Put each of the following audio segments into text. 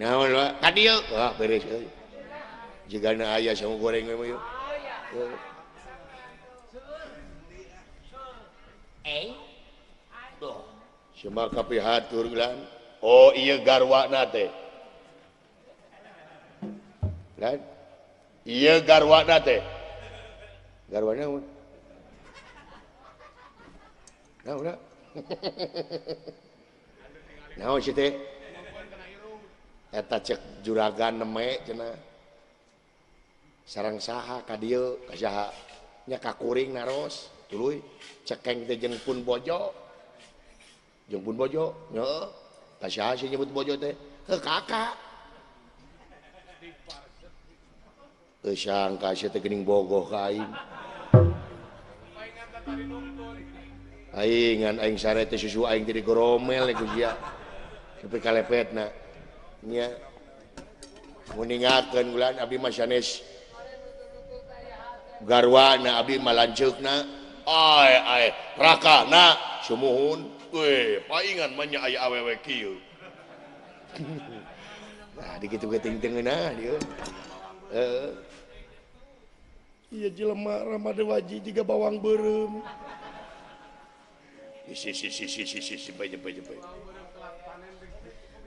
Naon wa? Ka dieu. Wah, beres euy. Jigana aya sangu goreng we mah ieu. Duh. Cuma kapihatur lan. Oh, ieu garwana teh. Lan. Ieu garwana teh. Garwana naon? Naon? Naon sih teh? Eta cek juragan neme cenah. Sareng saha ka dieu ka saha? Nya ka kuring naros tuluy cekeng teh jeung pun bojo. Jeung pun bojo, heeh. Ka saha sih nyebut bojo teh? Heuh kakak. Teu sangka sia teh geuning bogoh ka aing. Aing ngan aing sare teh susu aing teh digoromel ku sia. Sampai kalepetna. Nya nguningakeun ulan abdi mah sanes garwana abdi mah lanceukna ai ai rakana sumuhun we paingan mah nya aya awewe kieu. Nah dikitu ge ting tengeunah dieu. Heeh. Ieu jelema ramade waji jiga bawang beureum. Si si si si si si si bae bae bae.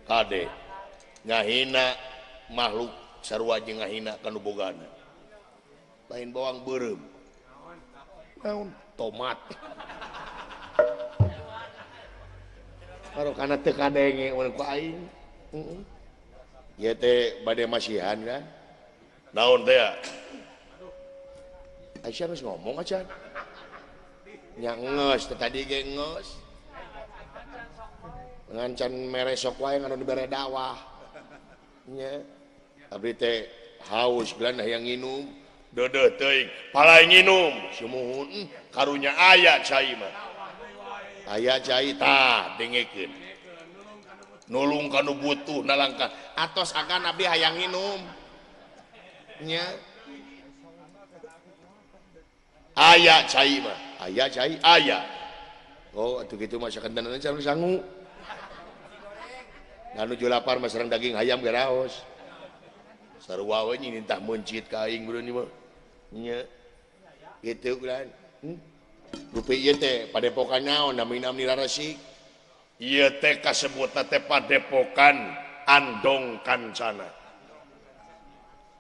Kade ngahina makhluk sarua jeung ngahina ka nu bogana. Lain bawang beureum. Naon? Tomat. Karo kana teu kadenge mun ku aing. Heeh. Ieu teh bade masihan kan. Naon teh ya? Aisyah geus ngomong acan. Nya geus teh tadi ge geus. Ngancan mere sok wae nganu dibere dakwah. Nya abdi teh haus geus hayang nginum. Deudeuh teuing, palai nginum. Sumuhun karunya aya cai mah. Aya cai tah dengekeun. Nulung ka nu butuh nalangka. Atos agan abdi hayang nginum. Nya aya cai mah, aya cai aya. Oh, atuh kitu mah sakentenan sareng sangu. Anu nuju lapar mah sareng daging hayam ge raos. Sarua we nyintah meuncit ka aing beureun ieu mah. Nya. Kitu kan. Rupi ieu teh padepokan naon namina niraresik. Ieu teh kasebutna teh padepokan Andong Kancana.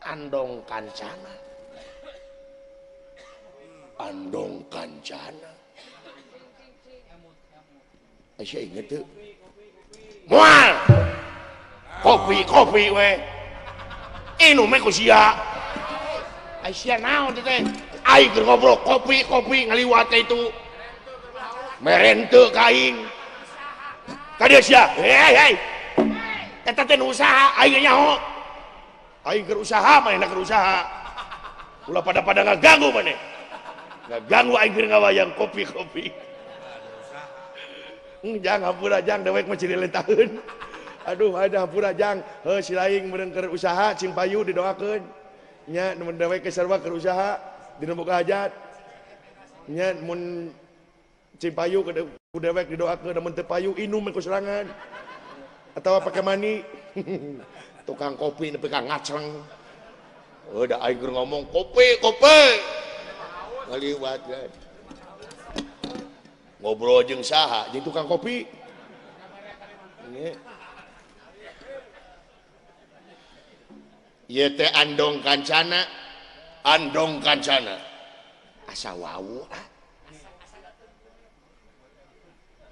Andong Kancana. Andong Kancana. Aisyah inget tuh. Mual. Kopi-kopi we. Inum ku sia. Aisyah naon teh? Aing keur ngobrol kopi-kopi ngaliwat itu. Merente ka aing. Ka dieu sia. Hei hei. Eta teh nu usaha aing nyaho. Aing keur usaha manehna keur usaha. Ulah pada-pada ngaganggu maneh. Ngaganggu aing keur ngawayang kopi-kopi. Jang hampura jang dewek mah ciri lentaheun. Aduh ada hampura jang. Heuh si laing meureun keur usaha cing payu didoakeun. Nya mun dewek ke sarua keur usaha dina boga hajat. Nya mun cing payu ku dewek didoakeun mun teu payu inum ku serangan. Atawa pake mani. Tukang kopi nepi ka ngacreng. Heuh da aing keur ngomong kopi kopi. Ngaliwat kan. Ngobrol jeung saha jeung tukang kopi. Ini ieu teh Andong Kancana, Andong Kancana. Asa wau ah.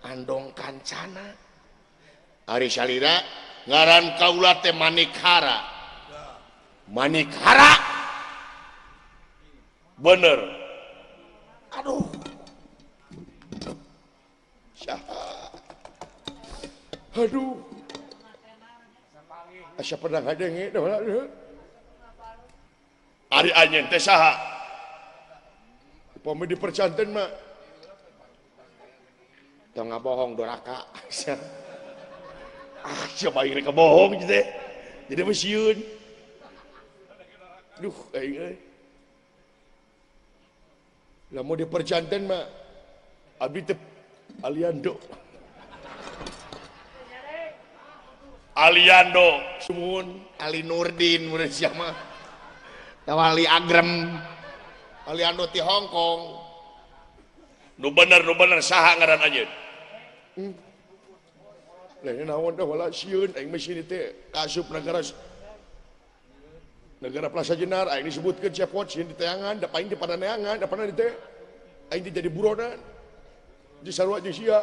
Andong Kancana. Ari salira ngaran kaula teh Manikhara. Manikhara. Bener. Aduh. Aduh. Asa pernah ngadenge Ari anjeun teh saha? Upami dipercanten mah tong ngabohong doraka. Ah, siapa aing rek bohong teh. Jadi mah sieun. Duh, aing euy. Lamun dipercanten mah abdi teh aliando. Aliando Sumun Ali Nurdin mun sia mah Tawali Agrem Aliando ti Hong Kong nu bener saha ngaran anjeun lain naon dah wala sieun aing mah sini teh kasup negara negara Plaza Jenar aing disebutkeun cepot sieun di teangan da paing di padaneangan da pernah di teh aing teh jadi buronan di sarua jeung sia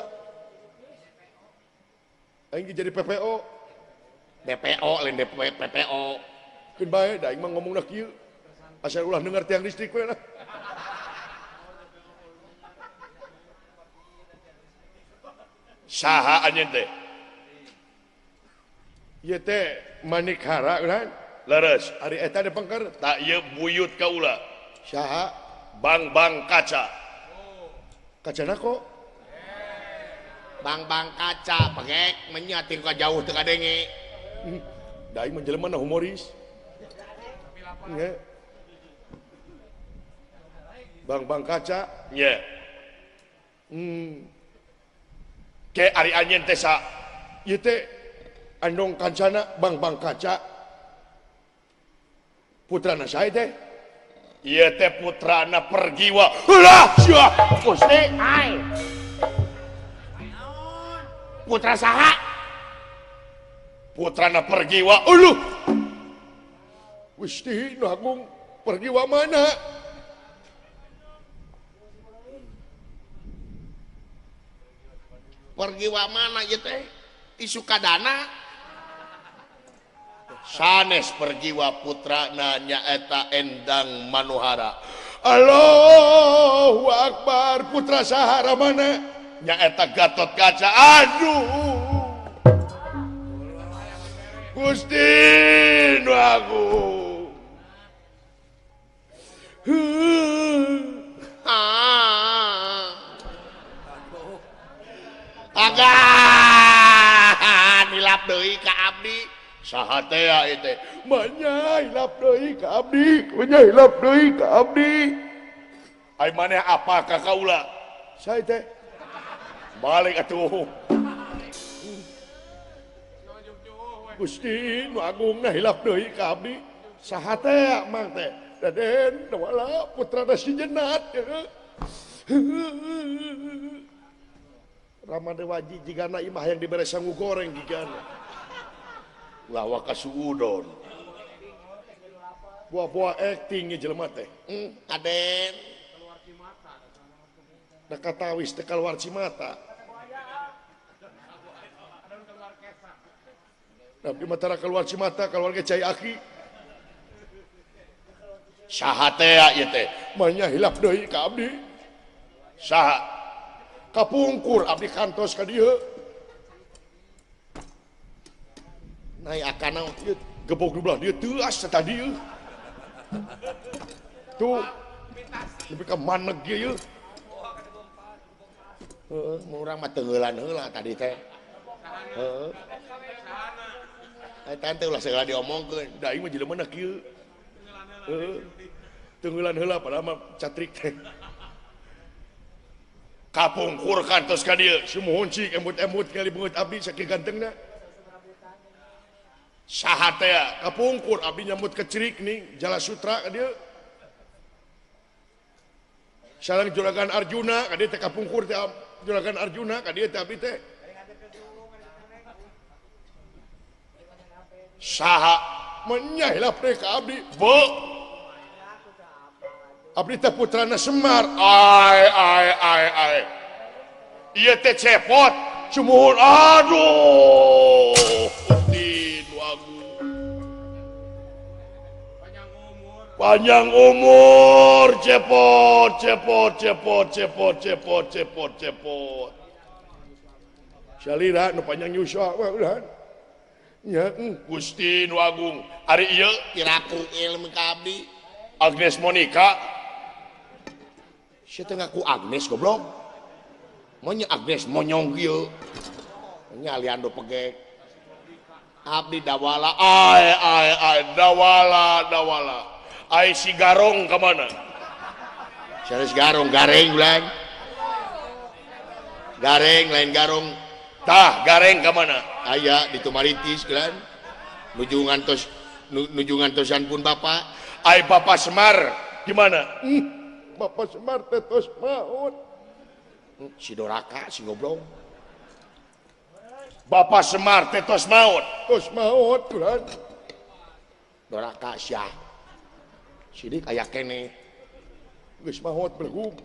aing jadi PPO DPO lain DP PPO keun bae da aing mah ngomongna kieu asal ulah dengar tiang listrik we lah saha anjeun teh ieu teh Manikhara kan leres ari eta de pengker tak ieu buyut kaula saha Bang-bang kaca kacana kok Bang-bang kaca pegek menya tingkah jauh teu kadenge da aing mah jelema na humoris nya Bang-bang kaca nya ke ari anjeun teh sa ieu teh andong kancana Bang-bang kaca putrana saha teh ieu teh putrana Pergiwa ulah sia Gusti ai putra saha putrana Pergiwa uluh Gusti nu agung Pergiwa mana Pergiwa mana ieu teh ti Sukadana sanes Pergiwa putrana nyaeta Endang Manohara Allahu Akbar putra saha ramana nyaeta Gatot Kaca aduh Gusti nu agung agan hilap deui ka abdi saha teh ieu teh manya hilap deui ka abdi manya hilap deui ka abdi ai maneh apa ka kaula saha teh balik atuh Gusti nu agung na hilap deui ka abdi saha teh mang teh Raden Dawala putrana si Jenat Rama Dewaji jigana imah yang dibere sangu goreng jigana lawa kasuudon buah-buah acting jelema teh Aden da katawis teh kaluar cimata abdi mah tara keluar cimata keluar ge cai aki saha teh ieu teh manya hilap deui ka abdi saha kapungkur abdi kantos ka dieu naik akana ieu gebog di belah dieu teuas tadi ieu tuh nepi ka maneg ieu heeh mun urang mah teuheulan heula tadi teh heeh eta teh ulah segala diomongkeun da aing mah jelema na kieu heeh teuheulan heula padahal mah catrik teh kapungkur kantos ka dieu sumuhun cik emut-emut kali beungeut abdi sakieu gantengna saha teh kapungkur abdi nyambut ke cerik nih Jala Sutra ka dieu sareng Juragan Arjuna ka dieu teh kapungkur teh Juragan Arjuna ka dieu teh abdi teh saha menya hilap deui ka abdi bu abdi teh putrana Semar ai ai ai ai ieu teh cepot sumuhun aduh Gusti nu agung panjang umur cepot cepot cepot cepot cepot cepot cepot salira nu panjang yuswa wah udahan nya Gusti nu agung ari ieu tiraku ilmu ka abdi Agnes Monica sia teh ngaku Agnes goblok monya Agnes monyong kieu nya Aliando pegek abdi Dawala ai ai ai Dawala Dawala ai si Garong ka mana sanes Garong gareng ulang gareng lain Garong Tah gareng ka mana? Aya di Tumaritis kan. Nuju ngantos nuju ngantosan pun bapak. Ai Bapak Semar di mana? Bapak Semar teh tos maot. Si doraka si goblok. Bapak Semar teh tos maot. Tos maot Tuhan. Doraka sia. Sidik aya keneh. Geus maot belegug.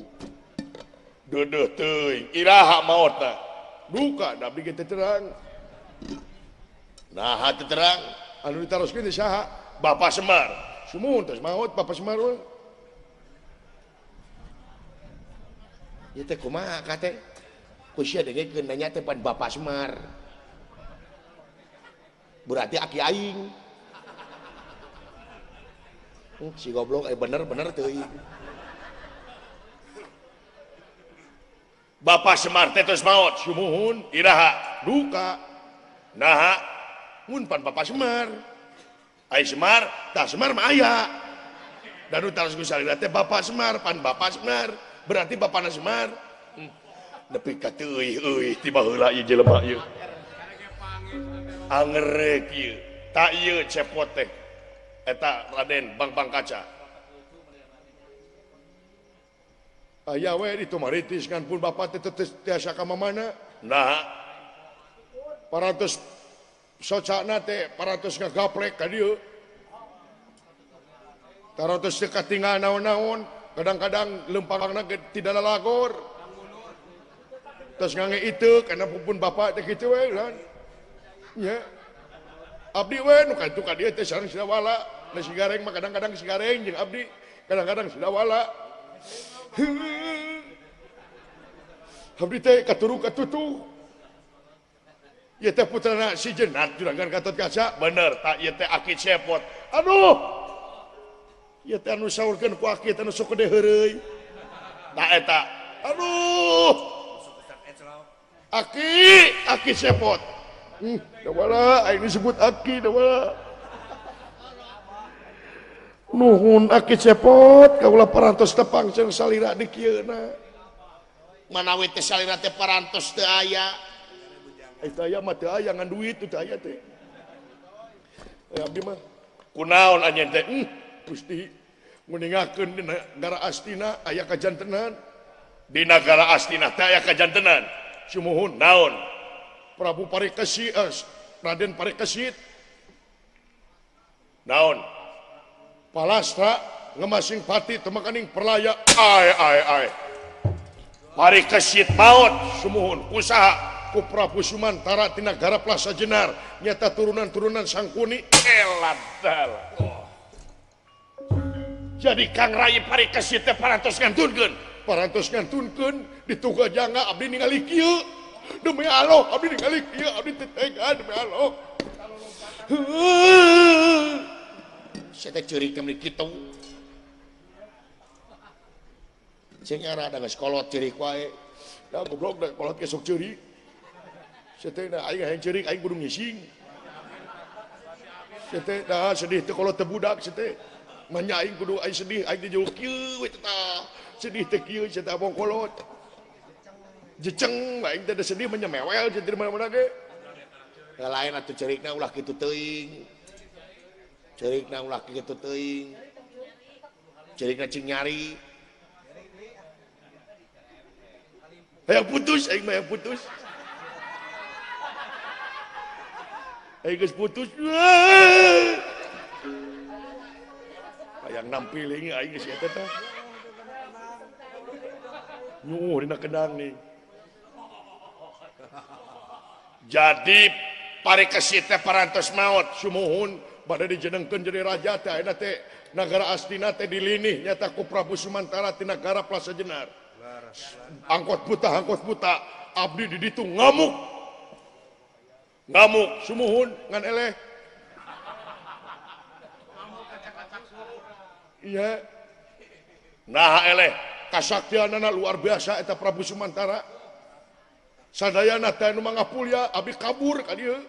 Deudeuh teuing, iraha maotna? Duka da abdi ge teu terang. Naha teu terang? Anu ditaroskeun teh saha? Bapak Semar. Sumuhun tos maot Bapak Semar we. Ieu teh kumaha ka teh? Ku sia dengekeun nanya teh pan Bapak Semar. Berarti aki aing. Si goblok bener-bener teuing. Bapak Semar teh tos maot. Sumuhun iraha? Duka. Naha? Mun pan Bapak Semar. Ai Semar, tah Semar mah aya. Da nu taros ku salira teh Bapak Semar, pan Bapak Semar. Berarti bapana Semar. Nepi ka teuih euy ti baheula ieu jelema ieu. Angerek ieu. Tak ieu cepot teh. Eta Raden Bang-bang Kaca. Aya we di Tumaritis kan pun bapak teh tiasa ka mamana. Nah, parantos socana teh parantos ngagaplek ka dieu. Tarantos teu katinggal naon-naon, kadang-kadang lempangna ge tidak lalagor. Tos ngange itu kana pun bapak teh kitu we lan. Nya. Abdi we nu ka dieu teh sareng Sidawala. Da si Gareng mah kadang-kadang si Gareng jeung abdi, kadang-kadang Sidawala. Abdi teh katuru katutu. Ieu teh putrana si Jenat juragan Gatot Kaca. Bener, tak ieu teh aki cepot. Aduh. Ieu teh anu saurkeun ku aki teh anu sok gede heureuy. Tak eta. Aduh. Aki, aki cepot. Dawala aing disebut aki dawala. Nuhun aki cepot kaula parantos tepang jeung salira di kieuna. Manawi teh salira teh parantos teu aya. Teu aya mah teu aya ngan duit teu aya teh. Abdi mah kunaon anjeun teh? Gusti nguningakeun di nagara Astina aya kajantenan. Di nagara Astina teh aya kajantenan. Sumuhun naon? Prabu Parikesit, Raden Parikesit. Naon? Palastra ngemasing pati temakaning perlaya. Ai ai ai. Parikesit maot sumuhun usaha ku Prabu Sumantara ti nagara Plaza Jenar nyata turunan-turunan Sangkuni. Eladal. Oh. Jadi Kang Rai Parikesit teh parantos ngantunkeun. Parantos ngantunkeun dituga jangga abdi ningali kieu. Demi Allah abdi ningali kieu abdi teu tega demi Allah. Saya teh ceurik teh meuni kitu. Cing era da geus kolot ceurik wae. Da goblok da kolot ge sok ceurik. Saya teh da aing hayang ceurik aing kudu ngising. Saya teh da sedih teh kolot teh budak saya teh. Manya aing kudu aing sedih aing teh jauh kieu we teh tah. Sedih teh kieu saya teh abong kolot. Jeceng aing teh da sedih mah mewel jeung di mana-mana ge. Lain atuh ceurikna ulah kitu teuing. Ceurikna ulah kitu teuing. Ceurikna cing nyari. Hayang putus aing mah hayang putus. Aing geus putus. Hayang nampiling aing geus eta tah. Nyuh dina kendang nih. Jadi Parikesit teh parantos maot sumuhun bade dijenengkeun jadi raja teh ayeuna teh nagara Astina teh dilinih nyata ku Prabu Sumantara ti nagara Plaza Jenar. Angkot buta abdi di ditu ngamuk. Ngamuk sumuhun ngan eleh. Iya. Naha eleh kasaktianana luar biasa eta Prabu Sumantara. Sadayana teh anu mangapulya abdi kabur ka dieu.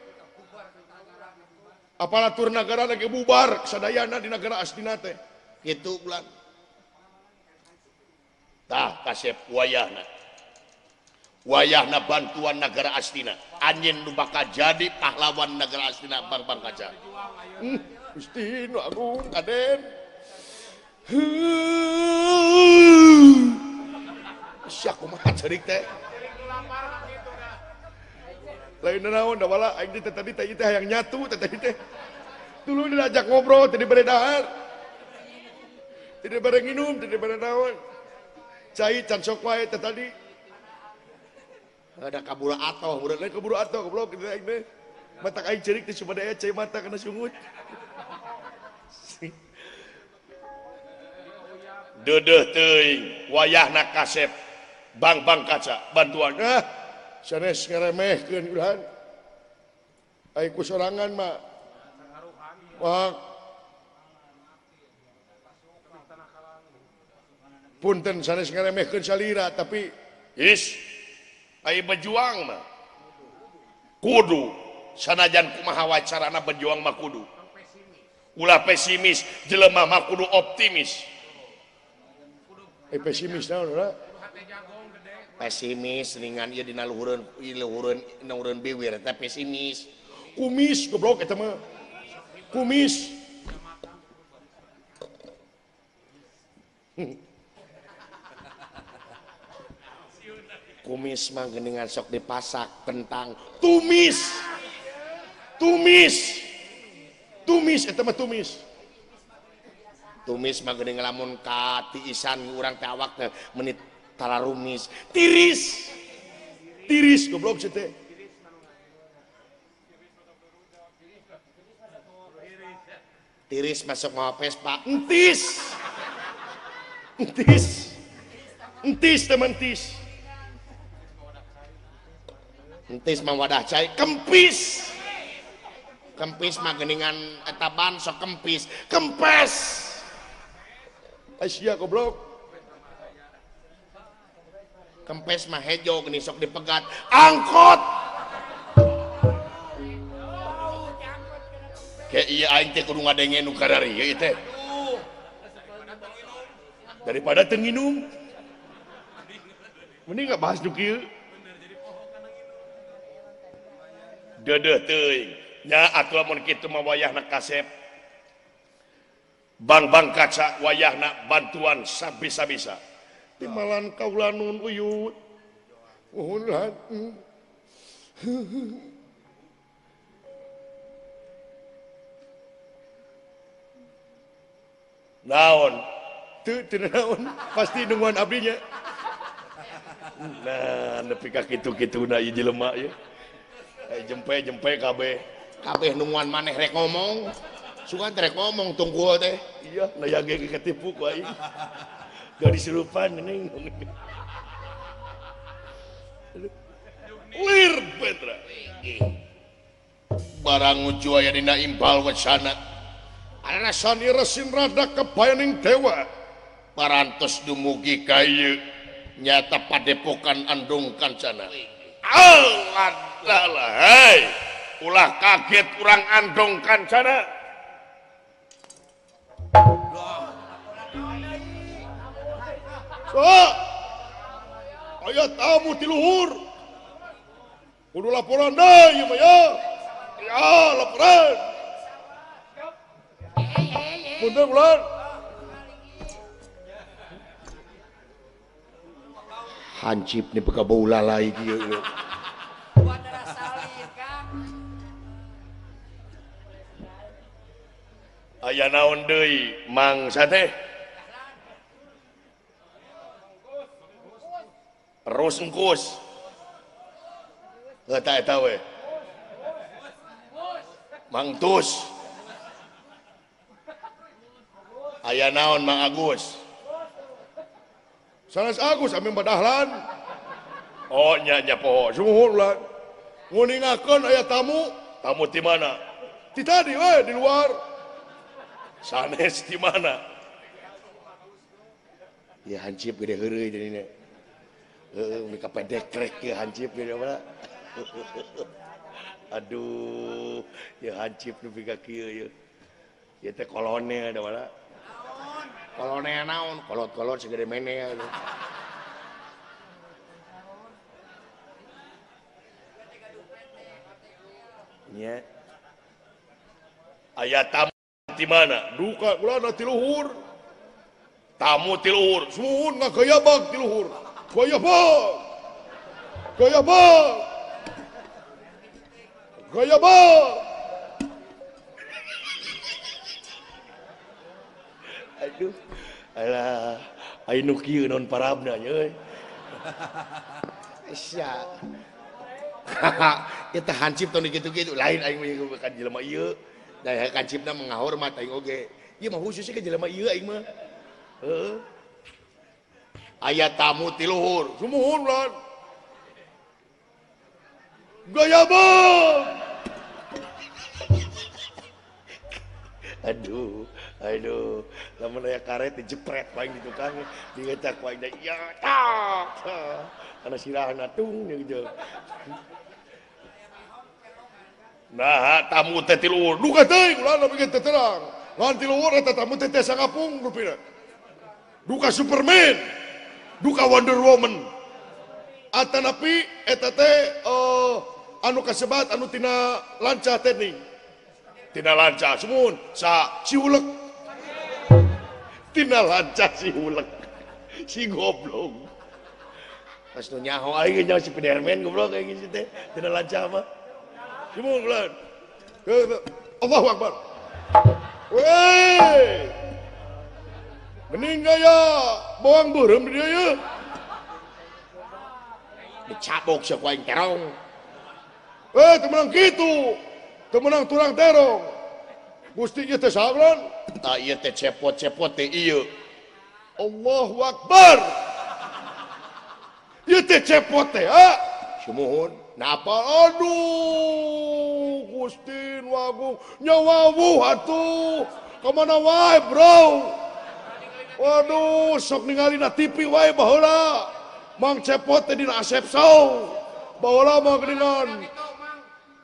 Aparatur nagara lagi bubar sadayana di nagara Astina teh. Kitu bulan. Tah kasep wayahna. Wayahna bantuan negara Astina. Anjeun nu bakal jadi pahlawan negara Astina Bang-bang Kaca. Gusti nu agung Aden. Sia kumaha ceurik teh? Lain naon da wala aing teh tadi teh teh hayang nyatu teh tadi teh. Dulu diajak ngobrol teh dibere dahar. Teh dibere nginum, teh dibere naon. Cai can sok wae teh tadi. Ada kaburu atoh, udah lain kaburu atoh, goblok gitu aing teh. Matak aing ceurik teh supaya cai mata kana sungut. Deudeuh teuing wayahna kasep Bang-bang Kaca bantuan. Ah, sanes ngaremehkeun udahan. Aing ku sorangan mah. Wah. Punten sanes ngaremehkeun salira tapi is ai berjuang mah kudu sanajan kumaha wacarana berjuang mah kudu ulah pesimis jelema mah kudu optimis. Pesimis naon ora pesimis ningan ieu dina luhureun luhureun luhureun biwir eta pesimis kumis goblok eta mah kumis. Kumis mah geuningan sok dipasak kentang tumis tumis tumis eta mah tumis tumis mah geuning lamun ka tiisan urang teh awak teh menit tararumis tiris tiris goblok sia teh. Tiris masuk mawa Vespa entis entis entis teman entis entis mah wadah cai kempis kempis mah geuningan eta ban sok kempis kempes Asia goblok kempes mah hejo geuning sok dipegat angkot ke ieu aing teh kudu ngadenge nu karari ieu teh daripada teu nginum mending enggak bahas nu kieu. Deudeuh teuing nya atuh lamun kitu mah wayahna kasep Bang-bang Kaca wayahna bantuan sabisa-bisa timalan kaula nun uyut nuhun lan. Naon teu teu naon pasti nungguan abdinya. Nah nepi ka kitu-kituna ieu jelema ieu. Jempe-jempe kabeh kabeh nungguan maneh rek ngomong sugan rek ngomong tunggu teh iya nah yang ge ketipu ku aing gadis serupan ning lir Petra barang uju aya dina impal wacana Sani resin rada kebayaning dewa parantos dumugi ka ieu nyata padepokan Andung Kancana. Allah hei ulah kaget urang Andung Kancana. So aya tamu ti luhur kudu laporan deui ieu mah ya ya laporan mundur ulah hancip nih peka bau lalai kieu. Aya naon deui mangsa teh? Rus engkus. Eta eta we. Mangtus. Aya naon Mang Agus? Sanes Agus ame Dahlan. Oh nya nya poho. Sumuhun lah. Nguningakeun aya tamu. Tamu di mana? Di tadi we di luar. Sanes di mana? Ya hancip gede heureuy jadina. Heeh, mun kapedek trek ke hancip gede mana? Aduh, ya hancip nepi ka kieu ieu. Ieu teh kolone ada mana? Kolone naon? Kolot-kolot segede mene. Nya. Aya tamu di mana? Duka kula ti luhur. Tamu ti luhur. Suhun ngagayabag ti luhur. Gayabag. Gayabag. Gayabag. Aduh. Alah, aya nu kieu naon parabna nya euy. Sia. Eta hansip tong kitu-kitu lain aing mah ka jelema ieu. Da hansipna mengahormat aing oge. Ieu mah khusus ka jelema ieu aing mah. Heeh. Aya tamu ti luhur. Sumuhun lan. Gayabag. Aduh, aduh, lamun aya karet dijepret paling di tukang, digecak paling da ya tak. Kana sirahna tung gitu. Nah, tamu teh ti luhur. Duka teuing ulah bikin teh terang. Lawan ti luhur eta tamu teh teh sangapung rupina. Duka Superman, duka Wonder Woman. Atanapi eta teh anu kasebat anu tina lancah teh ning. Tina lancah sumun sa si hulek. Tina lancah si hulek. Si goblok. Pas nu nyaho aing nyaho si Spiderman goblok aing si teh tina lancah mah. Sumun ulah. Allahu Akbar. Weh. Gening gaya bawang beureum di dieu ye. Dicabok sia ku aing terong. Eh, teu meunang kitu. Teu meunang turang terong. Gusti ieu teh saha? Tah ieu teh cepot-cepot teh ieu. Allahu Akbar. Ieu teh cepot teh, ha? Sumuhun. Napa? Aduh, Gusti nu agung nyawawuh atuh. Ka mana wae, bro? Waduh, sok ningali na TV wae baheula. Mang cepot teh dina Asep Sow. Baheula mah geuningan.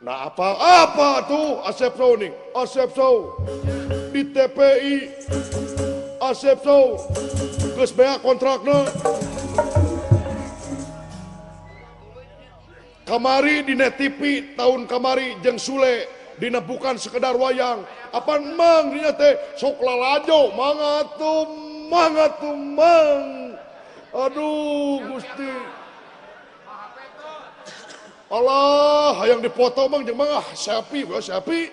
Nah apa apa tuh Asep Sow nih, Asep Sow di TPI, Asep Sow geus beak kontrakna. Kamari di Net TV tahun kamari jeung Sule dina bukan sekedar wayang. Apan mang dina teh sok lalajo mangga tuh mangga tuh mang. Aduh Gusti. Allah, hayang dipoto mang jeung mang ah selfie we selfie.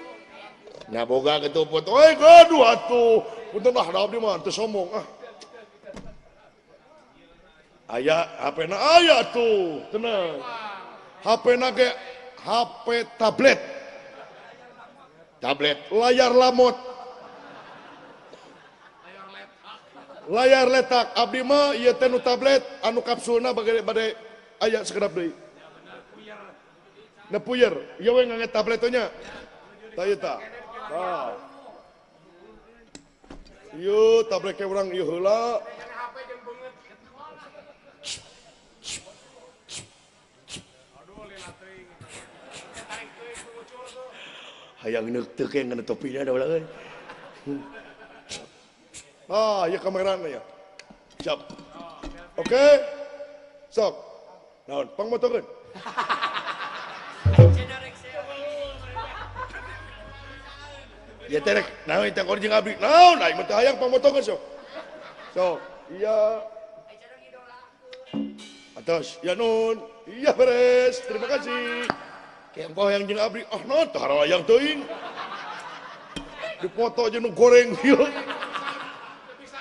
Nya boga kitu foto. Eh gaduh atuh. Punten ah da abdi mah teu sombong ah. Aya HP-na aya tuh, tenang. HP-na ge HP tablet. Tablet layar lamot. Layar letak abdi mah ieu teh nu tablet anu kapsulna bade aya sekedap deui. Nepuyer, ieu we ngange tablet nya. Tah ieu tah. Tah. Ieu tablet ke urang ieu heula. Hayang neuk teu ke ngan topina da ulah euy. Ah, ieu kamerana ya. Siap. Oke. Sok. Naon, pangmotokeun. Ya terek, naon eta jeung abdi? Naon aing mah teu hayang pangmotokeun sok. Sok, iya. Atos, ya nun. Iya beres. Terima kasih. Kayak engkau yang jeung abdi, ah naon tah hayang teuing. Dipoto jeung nu goreng ieu.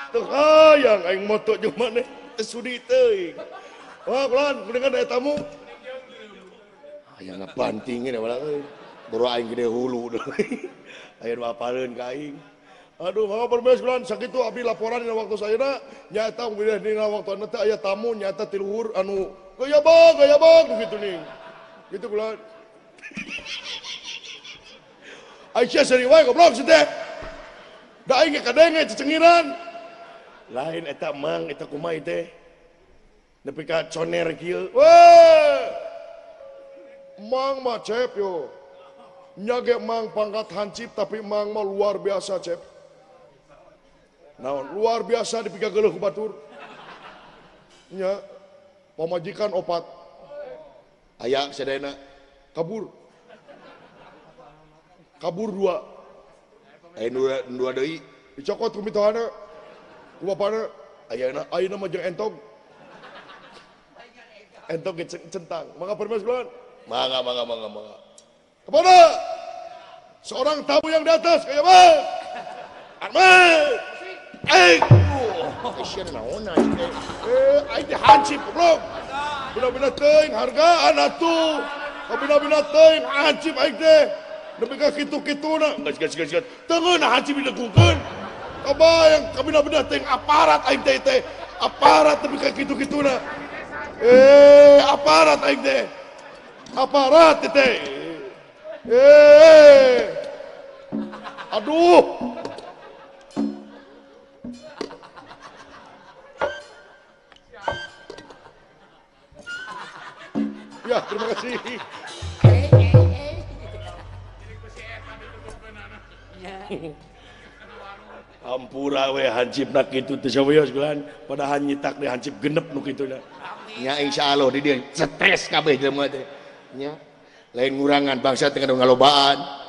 Teu hayang aing moto jeung maneh, teu sudi teuing. Wah, kulan kudengan aya tamu. Hayang ngabantingin ya euy. Boro aing gede hulu deui. Aya nu apaleun ka aing. Aduh, mama permes kulan sakitu abdi laporan dina waktu sayeuna nyaeta bilih dina waktuna teh aya tamu nyaeta ti luhur anu gayabag kitu nih. Kitu kulan. Aisyah seri wae goblok si teh. Da aing ge kadenge cecengiran. Lain eta mang eta kumaha teh. Nepi ka coner kieu. Weh. Mang mah cep yo. Nya ge mang pangkat hansip tapi mang mah luar biasa cep. Naon luar biasa dipikageuleuh ku batur. Nya pamajikan opat. Aya sadayana kabur. Kabur dua. Aya dua deui dicokot ku mitohana. Ku bapana ayeuna ayeuna mah jeung entog. Entog ge centang. Mangga permios kulan. Mangga mangga mangga mangga. Kepada seorang tamu yang di atas kayak apa? Ahmad. Eh. Sia naon teh? Eh, aing teh hancip goblok. Bina-bina teuing hargaan atuh. Bina-bina teuing hancip aing teh. Nepi ka kitu-kituna. Geus geus geus geus. Teu ngeunah hancip dilegungkeun. Kabayang kabina-bina teuing aparat aing teh teh. Aparat nepi ka kitu-kituna. Eh, aparat aing teh. Aparat teh. Eh. Aduh. Ya, terima kasih. Ampura we hancipna kitu teu sawios kulan, padahal nyitak di hancip genep nu kituna. Nya insyaallah di dieu stres kabeh jelema teh. Nya lain ngurangan bangsa teh ngalobaan.